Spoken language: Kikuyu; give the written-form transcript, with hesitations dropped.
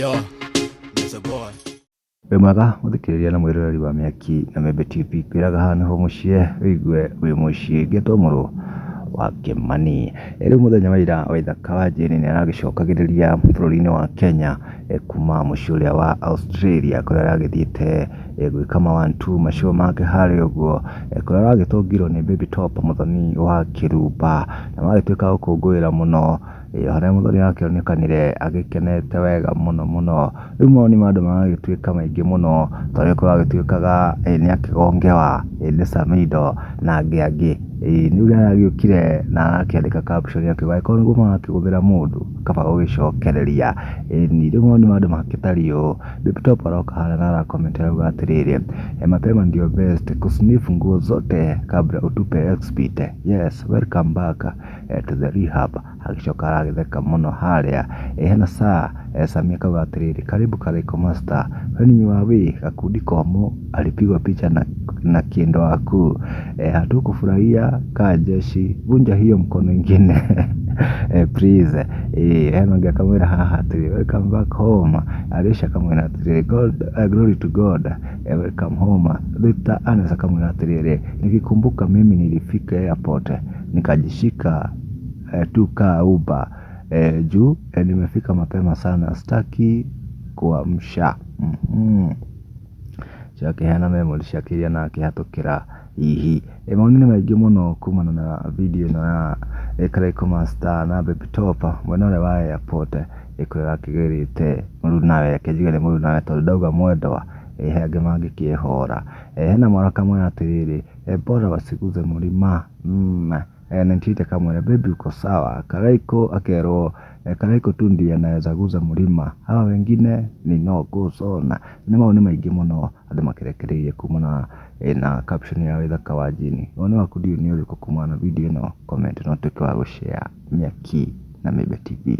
Yo, Mr. Boy. Wĩ mwega mũthikĩrĩria na mwĩroreri wa Mĩaki na Mĩembe TV, ngwĩraga haha nĩho mũciĩ wĩigue wĩ mũciĩ. Ngetwo mũrũ wa Kĩmani. Rĩu mũthenya wa ira Waithaka wa Jane nĩ aragĩcokagĩrĩria bũrũri-inĩ wa Kenya kuma mũciĩ ũrĩa wa Australia kũrĩa aragĩthiĩte gwĩka ma one two ma show make harĩa ũguo, kũrĩa aragĩtũngirwo nĩ Baby Top Mũthoni wa Kĩrumba, na magagĩtuĩka a gũkũngũĩra mũno, harĩa Mũthoni akĩonekanire agĩkenete wega mũno mũno. Rĩu mawoni ma andũ maragĩtuĩka maingĩ mũno, tondũ kũragĩtuĩkaga nĩ akĩgongewa nĩ Samido na angĩ angĩ. Rĩu nĩ aragĩũkire na arakĩandĩka caption akiuga angĩkorwo nĩguo marakĩgũthĩra mũndũ kaba gũgĩcokereria. Ĩni rĩu mawoni ma andũ makĩtariĩ ũũ, Baby Top aroka harĩa na ara comment arauga atĩrĩrĩ, mapema ndio best kusniff nguo zote kabla utupe exhibit, yes welcome back to the rehab. Agĩcoka aragĩtheka mũno harĩa. Hena Sir Sammy akauga atĩrĩrĩ, karibu Karaiko Master, when you are away gakundi komũ alipigwa picha na kĩndũ waku, hatukufurahia kaa jeshi, vunja hiyo mkono ingine please. Hena ũngĩ akamwĩra haha atĩrĩrĩ, welcome back home. Alicia akamwĩra atĩrĩrĩ, God, glory to God, welcome home. Victor Anes akamwĩra atĩrĩrĩ, nikikumbuka mimi nilifika airport nikajishika tu kaa Uber juu nimefika mapema sana sitaki kuamsha. Ũcio akĩheana memory ciake iria anakĩhatũkĩra hihi. Mawoni nĩ maingĩ mũno kumana na video ĩno ya Karaiko Master na Baby Top mwena ũrĩa wa airport kũrĩa arakĩgĩrĩte mũrunawe, reke njuge nĩ mũrunawe tondũ ndauga mwendwa, he angĩ mangĩkĩhora. Hena mwana akamwĩra atĩrĩrĩ, bora wasiguze mlima. Nentite akamwĩra baby uko sawa. Karaiko akerwo Karaiko tu ndiye anaweza guza mlima, hawa wengine ni no go zone. Nĩ mawoni maingĩ mũno andũ makĩrekereirie kumana na caption ya Waithaka wa Jane. Woni waku ndiũĩ nĩ ũrĩkũ kumana na video ĩno, comment na ũtuĩke wa gũshare Mĩaki na Mĩembe TV.